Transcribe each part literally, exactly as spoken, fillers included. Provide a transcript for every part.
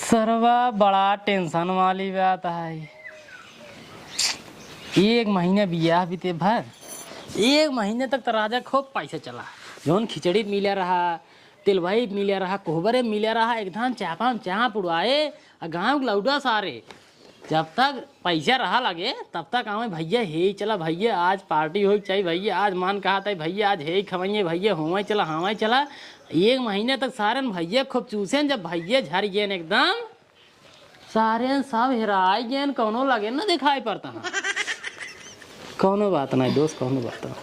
सरवा बड़ा tension वाली बात है। एक महीने बियाह बीते भर, एक महीने तक त राजा खूब पैसा चला, जौन खिचड़ी मिला रहा, तेलवाई मिला रहा, कोहबरे मिला रहा, एकदम चापा में चाप उड़ाए, आ गाँव के लौटा सारे जब तक पैसा रहा लगे, तब तक आवे, "भैया, हे चला भैया, आज party होई के चाहिए भैया, आज मन कहत है भैया, आज हे खवइये भैया, हुआं चला, हवां चला।" एक महीने तक सारन भैया खूब चूसेन, जब भैया झर गए एकदम, सारन सब हेराई गए, कौनो लगे न दिखाई पड़ता है। कौनो बात नहीं दोस्त, कौनो बात नहीं,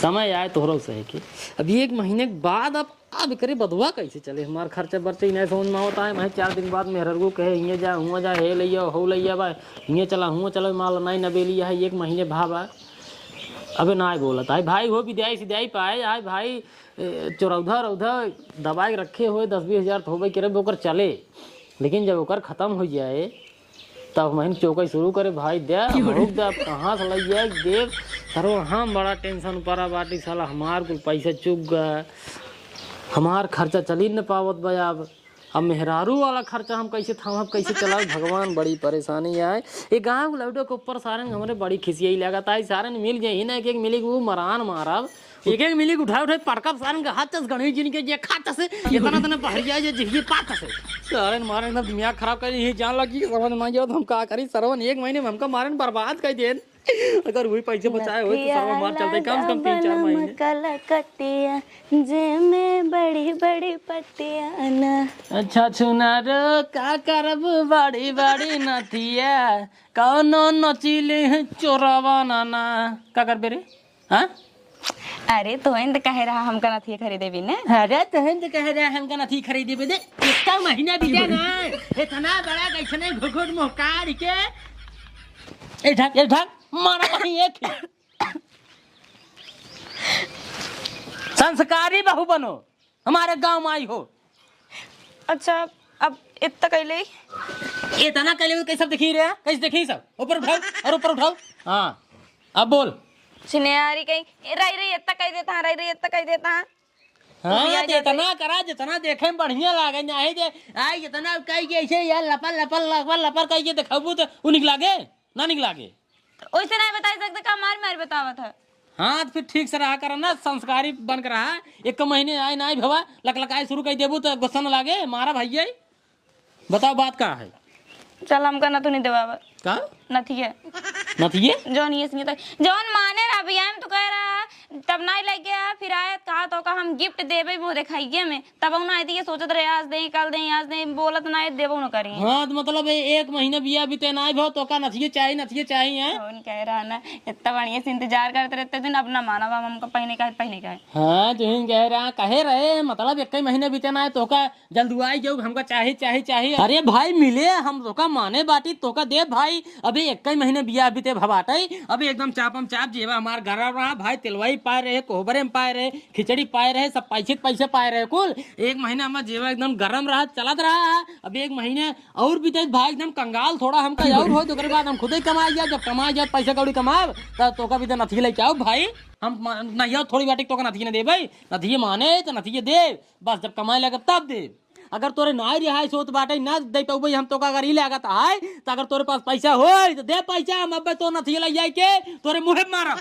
समय आए तोहरो सही के। अब एक महीने के बाद अब अब एकरे बदवा कैसे चले? हमार खर्चा बर्चा ही नहीं समझ में आवता है। मैं चार दिन बाद मेहररू कहे, "हियाँ जा, हुआँ जा, हे लइया, हो लइया बा, हियाँ चला, हुआँ चला, माल नहीं नबेली है, एक महीने भा बा।" अबे ना बोलत है भाई, हो विदाई सिदाई पाए, आए भाई, ए, चौरौधा रौधा दबाए के रखे हुए, दस बीस हजार तो होबे करे, ओकर चले, लेकिन जब ओकर खत्म हो जाए, तब महीन चौकई शुरू करे, "भाई दे, हमहू के दे, अब कहाँ से लइया के देब?" सरो हम बड़ा tension परा बाटी, साला हमार कुल पैसा चुक गए, हमार खर्चा चली न पावत बा। अब, अब मेहरारू वाला खर्चा हम कैसे थामब, कैसे चलाब, भगवान, बड़ी परेशानी आए। ये गाँव के लौटो के ऊपर सारन हमरे बड़ी खिसियाई लागत आई, सारन मिल जाई ना, एक एक मिली के वो मरान मारब, एक एक मिली के उठाए उठाए पटकब सारन के हाथ से, गणेश जी के जे खात से, इतना तना बहरिया जे जिहिए पात से। सारन मारे एकदम दिमाग खराब कर, ये जान लगी, समझ में आवत हम का करी। सरवन एक महीने में हमका मारन बर्बाद कर देन। अगर वही पैसे बचाए होई तो सरवन मार चलते कम से कम तीन चार महीने। कलकतिया, जे में बड़ी बड़ी पतिया ना। अच्छा सुना रे, का करब बड़ी बड़ी नथिया, कौनो नचीले चोरवा ना ना। का करबे रे? हाँ? अरे, तोहन त कहे रहा हमका नथिया खरीदे भी ने। अरे, तोहन त कहे रहा हमका नथिया खरीदे भी दे। इतना महीना बीते ना, इतना बड़ा कैसे नहीं घुघुट मुहकार के। ए ढक, ए ढक, मारा वहीं एक ही। संस्कारी बहू बनो। हमारे गाँव में आई हो। अच्छा, अब इतना कैले? इतना कैले हुए कैसे देखी रे? कैसे देखी सब? ऊपर उठाओ और ऊपर उठाओ। हाँ, अब बोल। छिनारी कहीं, ए, रही रही इतना कह देता है, रही रही इतना कह देता है। हाँ, तो इतना करा, जितना देखे में बढ़िया लागे, नहीं जे, आई जितना कही के ऐसे यार लपर, लपर, लपर, लपर कही के देखाबू तो उ निक लागे? ना निक लागे। ओइसे नहीं बताई सकते का, मार मार बतावत है। हाँ, तो फिर ठीक से रहा करा ना, संस्कारी बन के रहा। एक महीने आए ना आए भवा, लकलकाए शुरू कर देबू तो गुस्सा न लागे, मारा भैया। बताओ बात का है? चल हमका ना तू नहीं देवावा। का? नथिया। नथिया? जौन ये सुनिए तो, जौन माने रहा भैया, हम तो कह रहा, तब नहीं लेके आ, फिर आए, कहा तो का हम gift देबे मुँह देखाइए में। तब ना आए तो ये सोचत रहे, आज दें, कल दें, आज दें, बोलत ना आए, देबो न करी। हाँ, तो मतलब ए-, एक महीना बिया बीते ना आए भो, तो का नथिए चाही, नथिए चाही, हैं? कौन कह रहा ना, इतना बढ़िया से इंतजार करते रहते दिन, अब ना मानव हम हमका पहने का है, पहने का है। हाँ, तुहिन कह रहा, कहे रहे, मतलब एक ही महीने बीते ना आए, तो का जल्दुआई जाऊ, हमका चाही, चाही, चाही। अरे भाई मिले, हम तोका माने बाटी, तोका दे भाई। अबे एक ही महीने बियाह बीते भबाटई, अबे एकदम चापम चाप जेवा हमार गरम रहा भाई, तेलवाई पाए रहे, कोहबरे में पाए रहे, खिचड़ी पाए रहे, सब पैसे के पैसे पाए रहे कुल। एक महीना में जेवा एकदम गरम रहा, चलत रहा। अबे एक महीना और बीते भाई, एकदम कंगाल थोड़ा हमका और हो, तो ओकरे बाद हम खुदे कमाए जाए, जब कमाए जाए पैसा कौड़ी कमाब, तब तोका भी तो नथी लेके आओ भाई। हम म-, नहीं आओ, थोड़ी बाटी तोका नथी न देबे, नथी माने तो नथी दे, बस जब कमाए लगे तब दे। अगर तोरे नाई रिहाई सोत बाटे, ना दे पउबे हम तोका, अगर ई लागत आय, त अगर तोरे पास पैसा होई, त दे पैसा, हम अब्बे तो नथिया लइ जाई के तोरे मुँहे मारब।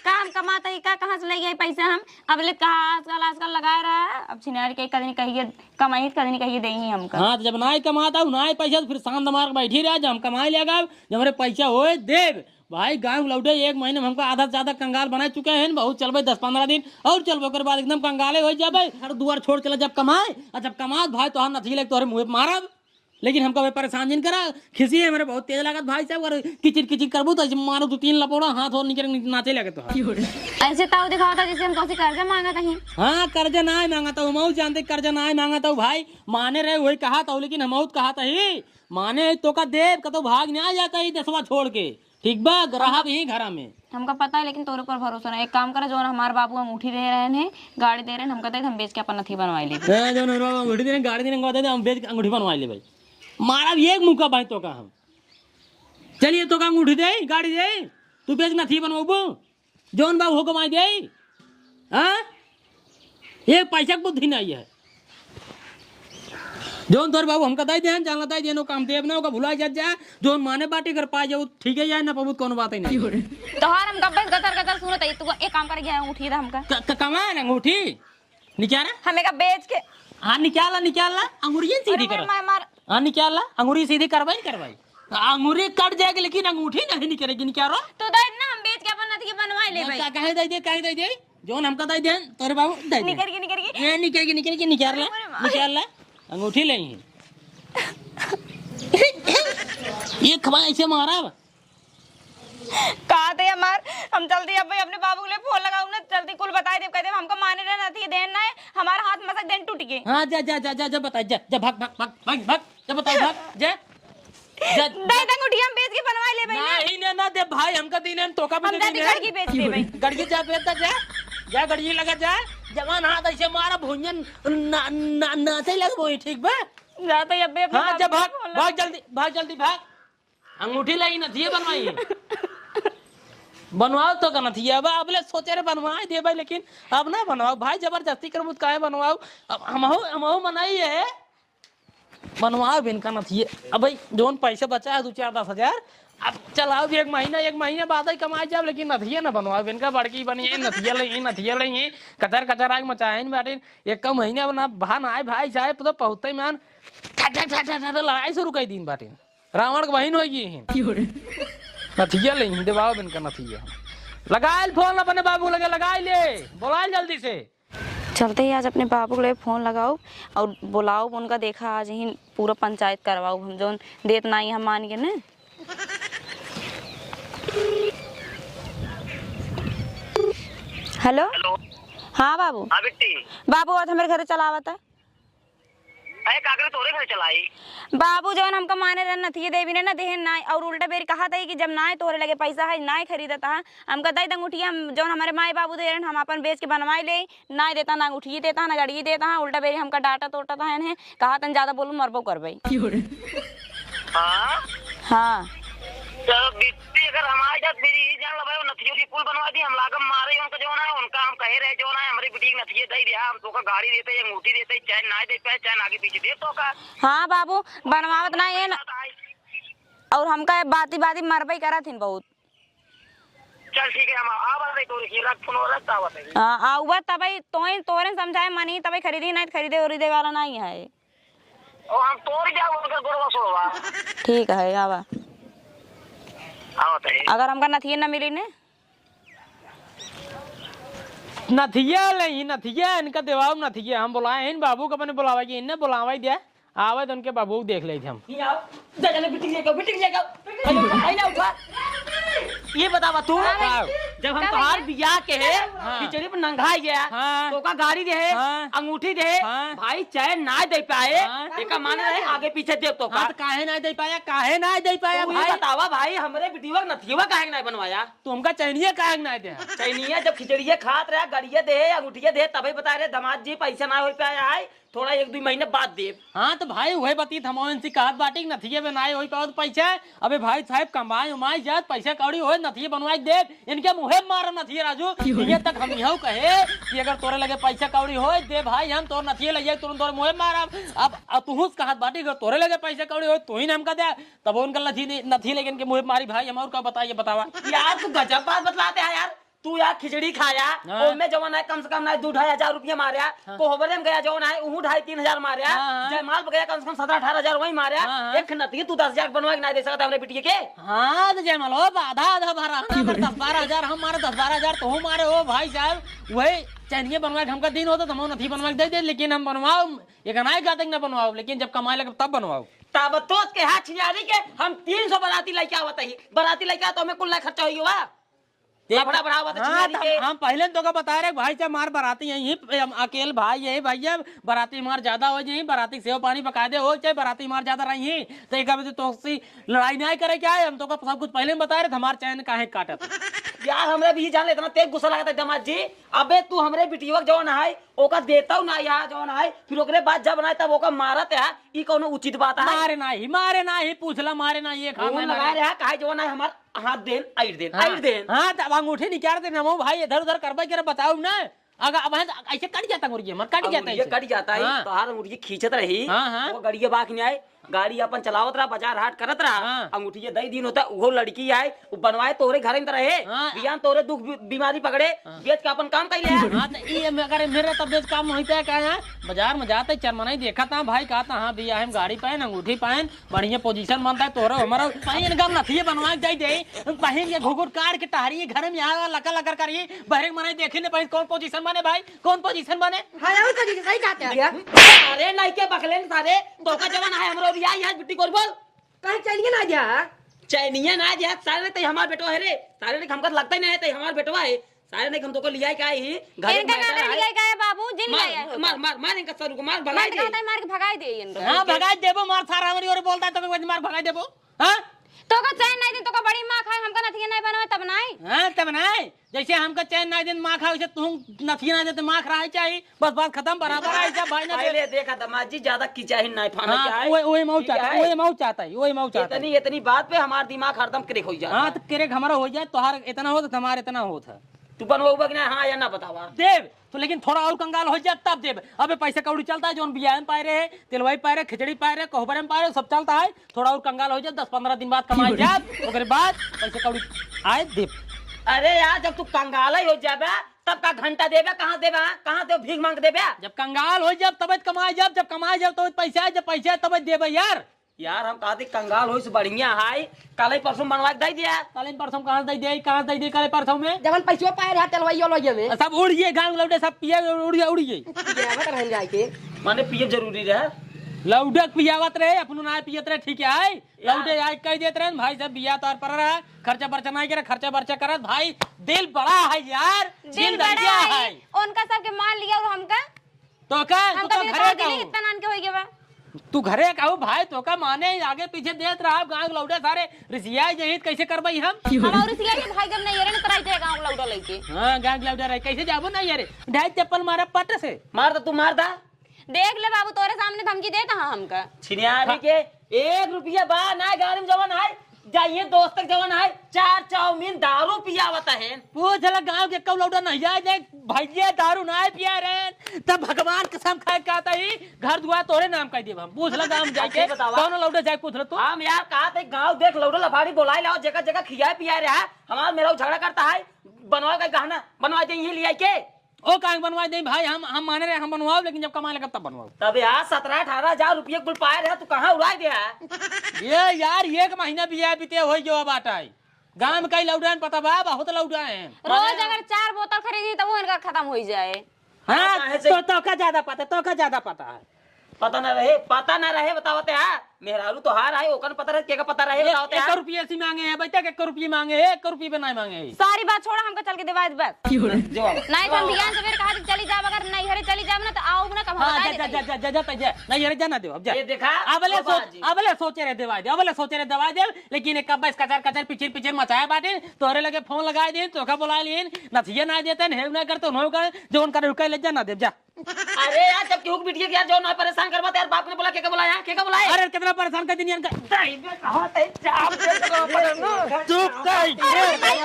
का हम कमात हई का, कहाँ से लइ गई पैसा हम? अब ले कहा आजकल, आजकल लगाए रहा है, अब छिनार के कदनी कहिए कमाई, कदनी कहिए देही हमका। हाँ, त जब नाई कमात हऊ, नाई पैसा, त फिर शांत मार के बैठी रह, जब हम कमाई लेगब, जब हमरे पैसा होई, देब। भाई, गाँव लौटे एक महीने में हमका आधा से ज्यादा कंगाल बना चुके हैं, बहुत चलबे दस पन्द्रह दिन और चलबे, ओकर बाद एकदम कंगाले हो जाबे। घर दुआर छोड़ चला जब कमाए, और जब कमात भाई तोहार नथी लेके तोहरे मुँहे पे मारब, लेकिन हमका भाई परेशान जिन करा, खिसी है मेरे बहुत तेज लागत भाई साहब, अगर किचिर किचिर करबू तो ऐसे मारो दो तीन लपोड़ा, हाथ और नीचे नाचे लगे तोहार। ऐसे ताऊ दिखावत है जैसे हम तोसे कर्जा मांगत हई। हाँ, कर्जा ना मांगत हूँ, हम जानते कर्जा ना मांगत हूँ भाई, माने रहे वही कहत हूँ, लेकिन हम कहत ही माने तोका देब, कतो भाग ना जाता ही देशवा छोड़ के। ठीक बा, रहब यहीं घरा में। हमका पता है, लेकिन तोरे पर भरोसा ना। एक काम करा, जौन हमार बाबू अंगूठी दे रहे हैं, गाड़ी दे रहे हैं, हमका दे, हम बेच के अपन अथी बनवाई लेबे। ए, जौन हमार बाबू अंगूठी दे रहे हैं, गाड़ी दे रहे हैं, हमका दे दे, हम बेच के अंगूठी बनवाई लेबे। मारब एक मुक्का भाई तोका हम। चलिए, तोका अंगूठी दे, गाड़ी दे, तू बेच के अथी बनवाबू। जौन बाबू हो कमाई दे, हाँ? एक पैसा के बुद्धि नहीं है। जौन तोर बाबू हमका दइ देहन, जानला दइ देहन, ओका हम देब ना, ओका भुला जात जा। जौन माने बाटी कर पा जाऊ, ठीक है, या ना पाबू, कौनो बात ही नहीं। तोहार हम कब्बे से गतर गतर सुनत हई, तू एक काम कर, ये अंगूठी दे हमका। क-, क-, कमान अंगूठी? निकाला। हम एका बेच के। हाँ, निकाला, निकाला, अंगूरियन सीधी अरे कर। मार, मार। हाँ, निकाला, अंगूरी सीधी करवाई, करवाई। अंगूरी कट जाएगी, लेकिन अंगूठी नहीं निकलेगी, निकालो। तू दे ना, हम बेच के अपन नथिया बनवाई ले ना, भाई। का-, काहे दे दे, काहे दे दे? जौन हमका दे देन, तोरे बाबू दे दे। निकर के, निकर के। ए, निकर के, निकर के, निकाल ला, अरे माँ। निकाल ला। अंगूठी ले ही। ये खबा ऐसे मारा। का दे हमार, हम जल्दी अब अपने बाबू के लिए फोन लगाऊ ना, जल्दी कुल बताई देब, कह देब हमका माने रहे नथिया देन ना है, हमार हाथ मसक देन टूट के। हाँ, जा, जा, बता, जा, जा, भाग, भाग, भाग, भाग, जा, बताओ, भाग, जा। जा। दे दे अंगूठी, हम बेच के बनवा ले भाई ना। नहीं, ना, ना दे भाई, हमका दीने, तोका भी हम दे जाती दीने। गड़गी बेच दे भाई। गड़गी जा, बेच दे, जा। जा, गड़गी लगा, जा। जवान हाथ ऐसे मारा, भुंजन ना, ना, नाचे लगबो, ठीक बा? जा तो अबे अपने हाँ, बाबू जा, को भाग, फोन लगा। भाग जल्दी, भाग जल्दी, भाग। अंगूठी लाई, नथिया बनवाई। बनवाओ तो का नथिया, अब, अब ले सोचे रहे बनवाए दे भाई, लेकिन अब ना बनवाओ भाई, जबरदस्ती करबू तो काहे बनवाओ? अब हमहू, हमहू मनाई है। बनवाओ बिन का नथिए। अब भाई, जौन पैसा बचा है, दो चार दस हजार, अब चलाओ भी एक महीना, एक महीना बाद ही कमाए जाओ, लेकिन नथिए ना बनवाओ बिन का। बड़की बनी है, नथिए ले, नथिए ले, कचर कचर आग मचाए बाटे। एक का महीना बना, बहा ना आए भाई साहब, तो पहुँचते मान ठा, ठा, ठा, ठा, ठा, लड़ाई शुरू कर दीन बाटे। रावण के बहिन होई गई है। नथिया ले, देवाओ बिन का नथिया। लगाए फोन अपने बाबू लगे, लगाए ले, बोलाए जल्दी से। चलते ही आज अपने बाबू के लिए फोन लगाओ और बोलाओ उनका, देखा आज ही पूरा पंचायत करवाओ हम, जौन देत नाई हम मान के ने। हेलो। हेलो। हाँ बाबू। हाँ बिट्टी। बाबू आज हमारे घरे चला आवता। अरे काकरे तोरे घर चलाई। बाबू जौन हमका माने रहन नथिये देवी ने ना देहन नाय, और उल्टा बेरी कहा था कि जब नाय तोरे लगे पैसा है नाय खरीदत हा, हमका दई दंगुठिया, हम जौन हमारे माई बाबू दे रहन हम अपन बेच के बनवाई ले, नाय देता ना अंगूठी देता ना गड़िया देता, उल्टा बेरी हमका डांटत ओटत है, कहा तन ज्यादा बोलू मरबो करबे। हाँ? हाँ। चलो बिट्टी, अगर हम आ जात मेरी ही जान लो भाई, वो नथिया की पुल बनवा दी, हम लागम मारे उनका जौन है, उनका हम कहे रहे जौन है, हमरे बिटिया के नथिया दई दिया, हम तोका गाड़ी देते, अंगूठी देते, चैन ना दे पाए, चैन आगे पीछे दे तोका। हाँ बाबू, बनवावत ना ये न, और हमका बाती बाती मरबई करत हिन बहुत। चल ठीक है, हम आवा नहीं तो रख फोन और रख आवा नहीं। हाँ, आवा तबई तोइन तोरे समझाए मनी तबई खरीदी नहीं खरीदे उरीदे वाला नहीं है। ओ, हम तोड़ जाओ उनका गोड़वा सोड़वा। ठीक है, आवा। आवत है। अगर हमका नथिया न मिली ने? नथिया ले ही, नथिया इनका देवाओ, नथिया हम बुलाए हैं बाबू का अपने बुलावा की, इन्हें बुलावा ही दिया। आवे तो उनके बाबू देख ले हम। ये आओ, जा, जा, बिटिक लेके आओ, बिटिक लेके आओ। अरे, अरे, ना उठा। ये बतावा तू, हाँ, जब हम का तोहार भैया? बियाह के है, हाँ। खिचड़ी पर नंगा गया, हाँ। तोका गाड़ी दे, हाँ। अंगूठी दे, हाँ। भाई चैन ना दे पाए, हाँ। एका माने रहे आगे पीछे दे तोका। हाँ, तो काहे ना दे पाया, काहे ना दे पाया तू ये भाई? बतावा भाई, हमरे बिटिया के नथिया काहे के ना बनवाया? तू हमका चैनिया काहे के ना दे? चैनिया जब खिचड़िया खात रहा, गड़िया दे, अंगूठिया दे, तबे बता रहे दामाद जी पैसा ना हो पाया है। थोड़ा एक दुई महीने बाद देब। हाँ, तो भाई, उहे बतीत हम इनसे कहत बाटी कि नथिये बनाए होई पावत पैसा। अबे भाई साहब, कमाए उमाए जात, पैसा कौड़ी होए, नथिये बनवाए के देब। इनके मुँहे मारब नथिये, राजू। क्यों? इहे तक हम इहौ कहे कि अगर तोरे लगे पैसा कौड़ी होए, दे भाई, हम तोर नथिये ले जाए, तुरंत तोरे मुँहे मारब। अब, अब तुहूँ से कहत बाटी, अगर तोरे लगे पैसा कौड़ी होए, तू ही ना हमका दे। तब उनका नथी, नथी लेके इनके मुँहे मारी भाई, हम और का बताइए, बतावा। यार, तू गजब बात बतलाते हैं यार। तू यार खिचड़ी खाया, हाँ। ओमे जवन है कम से कम ना दू ढाई हजार रुपया मारया, हाँ। कोहबरे में गया जवन है, उहू ढाई तीन हजार मारया, हाँ, हाँ। जयमाल पे गया कम से कम सत्रह अठारह हजार वही मारया, हाँ, हाँ। एक नती तू दस हजार बनवा के ना दे सकता हमरे बिटिया के। हाँ, तो जयमाल हो, आधा आधा भरा, हाँ, हमारे दस बारह हजार, हम मारे दस बारह हजार, तो हम मारे हो भाई साहब, वही चैनिया बनवा के हमका दिन होता तो हम नथी बनवा के दे दे, लेकिन हम बनवाओ, एक अनाय गाते ना बनवाओ, लेकिन जब कमाए लगे तब बनवाओ। तब तो के हाथ छिनारी के हम तीन सौ बराती लेके आवत ही, बराती लेके आ तो हमें कुल ना खर्चा होई हुआ। देख, लफड़ा बढ़ावा तो हाँ, चिल्लानी तो के। हम पहले तो का बता रहे, भाई साहब, हमार बराती यहीं, हम अकेल भाई यही भैया, बराती हमार ज्यादा हो जाई, बराती सेव पानी पका दे हो, चाहे बराती हमार ज्यादा रही, तो एक अब तो तोसी लड़ाई नहीं करे क्या है? हम तो का सब कुछ पहले ही बता रहे थे, हमार चैन काहे काटत। यार, हमरा भी जान ले, इतना तेज गुस्सा लगता है, दामाद जी। अबे, तू हमरे बिटिया के जौन है, ओका देता हूँ ना यार, जौन है, फिर ओकरे बाद जब ना, तब ओका मारत है, ई कौनो उचित बात है? मारे नाही, मारे नाही, पूछला, मारे नाही, एक हाथ फोन में लगा मारे। रहा, काहे जौन है, हमार हाथ देन, आइर देन, हाँ, आइर देन। हाँ, तब अंगूठी निकाल दे, नमो भाई, इधर उधर करबे करे, बताओ ना। अगर अब है तो ऐसे कट जाता अंगुरिया, मर कट जाता अंगुरिया ऐसे। कट जाता है, हाँ। तोहार अंगुरिया खींचत रही, हाँ, हाँ। वो गड़िया बाख नहीं आए, गाड़ी अपन चलावत रहा, बाजार हाट करत रहा, हाँ। अंगूठिया दई दिन होता, उहो लड़की आए, उ बनवाए तोरे घर में रहे, हाँ। बियान तोरे दुख बी-, बीमारी पकड़े, हाँ। बेच के अपन काम कइले। हाँ, तो ई में अगर मेरे तब बेच काम होइते का है? बाजार में जाते चरमनाई देखा था भाई, कहा था, हाँ, बिया हम गाड़ी पाएन, अंगूठी पाएन, बढ़िया पोजीशन बनता है तोरो हमारा। पाएन गम नथिए बनवा के जाई दे, पाएन ये घुघुट काट के टहरी घर में यहाँ लकर लकर करी, बहरे मनाई देखी ने पाएन कौन पोजीशन बने भाई, कौन पोजीशन बने? हाँ, और पोजीशन सही कहते हैं। अरे नहीं के बकलेन सारे, तोका जवन है हमरो भी आई है बिट्टी कोर बोल। कहीं चलिए ना जा। चैनिया ना जा, सारे नहीं तो हमार बेटवा है रे। सारे नहीं हमका लगता ही नहीं है तो हमार बेटवा है। सारे नहीं हम तोको लिया के आई ही, घर में इनका बैठा कहाँ है। लिया के आए बाबू? जिन मार, ले आए हो मार, तो। मार, मार इनका सरू को, मार, भगाई मार दे। मार के भगाई दे इनका। हाँ, भगाई देबो, मार सारा हमारी ओर बोलता है तो मार भगाई देबो। हाँ? तोका चैन नहीं दिन, तोका बड़ी माँ खाए, हमका नथिया नहीं बनवा तब नहीं। हाँ, तब नहीं। जैसे हमका चैन ना दिन माँ खा, वैसे तू नथिया ना देते माँ खा रहा है चाही। बस बात खतम, बराबर है, सब भाई ना दे। पहले देखा दामाद जी, ज्यादा किचाही नहीं फाना हाँ, चाही। ओए, ओए मऊ ठीक चाहता है, है? ओए मऊ चाहता है, ओए मऊ चाहता है। इतनी, इतनी बात पे हमार दिमाग हरदम क्रेक हो जाता हाँ, है। तो क्रेक हमारा हो जाए, तोहार इतना होत, हमार इतना होत है। तू बनवाबा कि ना, हाँ या ना बतावा? देब, तो लेकिन थोड़ा और कंगाल हो जाए तब देब। अबे पैसे कौड़ी चलता है, जौन बियाह में पाए रहे, तेलवाई पाए रहे, खिचड़ी पाए रहे, कोहबर में पाए रहे, सब चलता है। थोड़ा और कंगाल हो जाए, दस पन्द्रह दिन बाद कमाई जाब, ओकरे बाद पैसे कौड़ी आए देब। अरे यार, जब तू कंगाल ही हो जाबे, तब का घंटा देबे, कहाँ देबे, हाँ? कहाँ देबे, भीख मांग देबे? जब कंगाल हो जाब, तब कमाई जाब, जब कमाई जाब, तब पैसा आए, जब पैसा आए, तब देबे यार। यार, हम कहते कंगाल होई से बढ़िया है, काले परसों बनवा के दे दिया। काले परसों कहाँ से दे दिया, कहाँ से दे दिया काले परसों में? जवन पैसवा पाए रहा, तेलवाइयो लो ये में। सब उड़ गए, गाँव लौटे, सब पिए, उड़ गए, उड़ गए। पियावत रहन जाए के। माने पिए जरूरी रहे। लौडक पियावत रहे, अपनो ना पियत रहे, ठीक है? लौटे आए कह देत रहे, "भाई साहब, बिया तौर पर रहा, खर्चा बर्चा नहीं करे, खर्चा बर्चा करत, भाई, दिल बड़ा है यार, दिल दिल बड़ा दरिया है। है।" उनका सबके मान लिया और हमका? तो का, तू हमका तो भी घरे कहा का दिली हो? इतना नान के होई गवा। तू घरे का हो भाई, तो का माने आगे पीछे देत रहा, गाँव लौटे सारे रिसिया जहित कैसे करबई हम? हम और रिसिया के भाई जब नहीं रे, तराई थे गाँव लौटा लेके। हाँ, गाँव लौटा रहे, कैसे जाबो नहीं रे? ढाई चप्पल मारा पट से। मार तो तू मार दा। देख ले बाबू, तोरे सामने धमकी देता हाँ हमका। छिनियारी के एक रुपया बा ना गाड़ी में जवन है, जाइए दोस्त के जवन है, चार चाउमीन दारू पियावत है। पूछ ले गाँव के कौ लौटा नहीं आए, देख भैया दारू ना पिया रहे, तब भगवान कसम खाए कहता ही घर दुआर तोरे नाम कह देब हम। पूछ ले गाँव में जाके, अच्छा बतावा। कौन लौटा जाए पूछ ले तू। हम यार कहते गाँव देख लौटा लफाड़ी बोलाई लाओ, जगह जगह खियाए पियाए रहा, हमार मेरा झगड़ा करता है, बनवा के गहना बनवा दे यहीं ले आके। ओ काहे बनवाए दे भाई, हम, हम माने रहे हम बनवाओ, लेकिन जब कमाए लगब तब बनवाओ। तब यार सत्रह अठारह हजार रुपये कुल पाए रहे, तू कहाँ उड़ाए दे है? ये यार एक महीना बिया बीते होई जो बात आई। गांव में कई लौटाएन पता बा, बहुत लौटाएन। रोज माने अगर चार बोतल खरीदी तब वो इनका खत्म हो जाए। हाँ, काहे से? तो, तो का ज्यादा पता, तो का ज्यादा पता है। पता ना रहे, पता ना रहे बतावते है। मेहरारू तोहार है, ओकन पता रहे, केका पता रहे, ए-, बतावते एक है। रुपये से मांगे है, बेटा, एक रुपये मांगे है, एक रुपये पे नहीं मांगे है। सारी बात छोड़ा, हमका चल के देवाई दे बस। जो आओ। नहीं तो हम ध्यान से फिर कहा कि चली जाब, अगर नहीं हरे चली जाब ना तो आओ ना, कब हाँ, बता जा, दे जा, कहीं। जा, जा, जा, जा, जा, नहीं हरे जाना दे, अब जा। ये देखा, अबले बाबा सोच, जी। अबले सोचे रहे देवाई दे, अबले सोचे रहे देवाई दे, लेकिन एक कब्बा इस कचर कचर पिचिर पिचिर मचाए बाटे, तोहरे लगे फोन लगाए दे, तोका बुला लिए, नथिया ना देते, हेव ना करते, उन्हों का, जो उनका रुका ले जा ना दे, जा। अरे यार, जब केहू के बिटिया के यार जो ना परेशान करबा, तो यार बाप ने बोला, के का बोला यार, के का बोला है? अरे कितना परेशान कर दिन इनका। दाई बे, कहाँ से चाप दे तो पर ना। चुप कर। अरे भाई,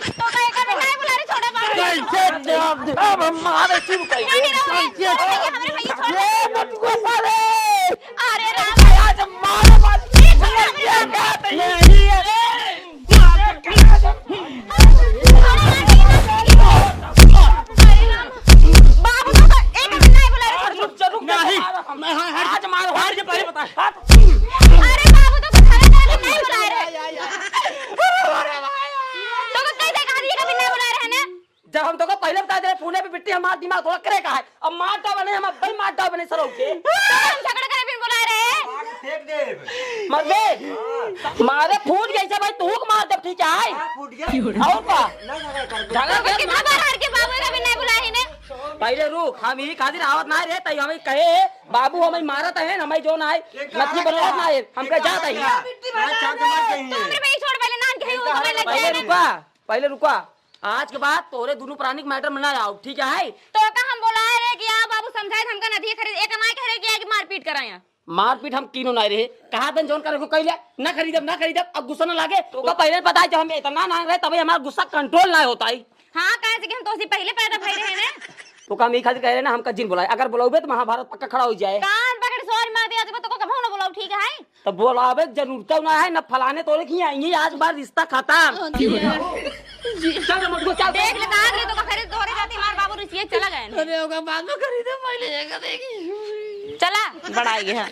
तो का एक भी नहीं बुला रहे, छोड़े बाप। कैसे चाप दे? अब हम मारे शुरू कर दे। नहीं, नहीं, नहीं, कैसे? नहीं, हमरे भैया छोड़ ये दे। मत को साले। अरे राम। आज मारो मत। ये छोड़, हमरे भैया। नहीं है। बाबू तो एक भी नहीं बुला रहे, छोड़, छोड़। रुक जा, रुक जा, नहीं। मारो हम। मैं, हाँ, हट, आज मारो, हट, हट। ये पहले बता। हट। अरे बाबू तो कुछ हमें नहीं बुला रहे। तो कह दे कहा ये कभी नहीं बुला रहे हैं ना? जब हम तोका पहले बता दे, पुणे पे बिट्टी हमार दिमाग थोड़ा करे का है। अब मार डाल बने, हम अब भाई मार डाल बने सरो के। हम झगड़ा करे बिन बुला रहे। मार फेंक दे। मर बे। मारे फूट गई से भाई, तू को मार दे, ठीक है? हाँ, फूट गया। और का? ना झगड़ा कर। झगड़ा तो कर कितना मार। बार हार के बाबू का भी नहीं बुलाए ने। पहले रुक, हम ही खातिर आवत ना रे, तई हमें कहे, बाबू हमें मारत है, हमें जो ना है, एक नथी कहा बनवत क्या? ना है, हमके एक जात है। कहा क्या? बिट्टी बना चार दे। कमाल कहीं तो है। मेरे पे ही छोड़ पहले नान के ही वो पहले समझ लग पहले गया ना। रुका, पहले रुका। आज के बाद तोरे दोनों प्राणी के मैटर में ना आओ, ठीक है? तो का हम बोला रहे कि आ बाबू समझाए, हमका नथिया खरीद, एक माई कह रहे कि आके मारपीट कराया। मारपीट हम कीनो ना रहे, कहा तन जौन करे को कह लिया, ना खरीदब, ना खरीदब, अब गुस्सा ना लागे। तो का पहले पता है, जब हम इतना ना रहे, तभी हमारा गुस्सा कंट्रोल ना होता है। हाँ, काहे से कि हम तोसे पहिले पैदा भई रहे ने। तो का हम ई खातिर कहे रहे ना, हमका जिन बोलाए। अगर बोलाउबे तो महाभारत पक्का खड़ा होइ जाए। कान पकड़ सोच मार दिया, जब तो कबहू ना बोलाउ, ठीक है? तो बोलावे के जरूरत ना है, ना फलाने तोरे की आई है, आज बार रिश्ता खत्म। चल रे मोटको, चल। देख ले, कान ले तो का खरीद तोहरे जाती, हमार बाबू रिसिया चला गए ने। अरे, ओका बाद में खरीदे, पहिले एका देखी। चला, बड़ा ही है।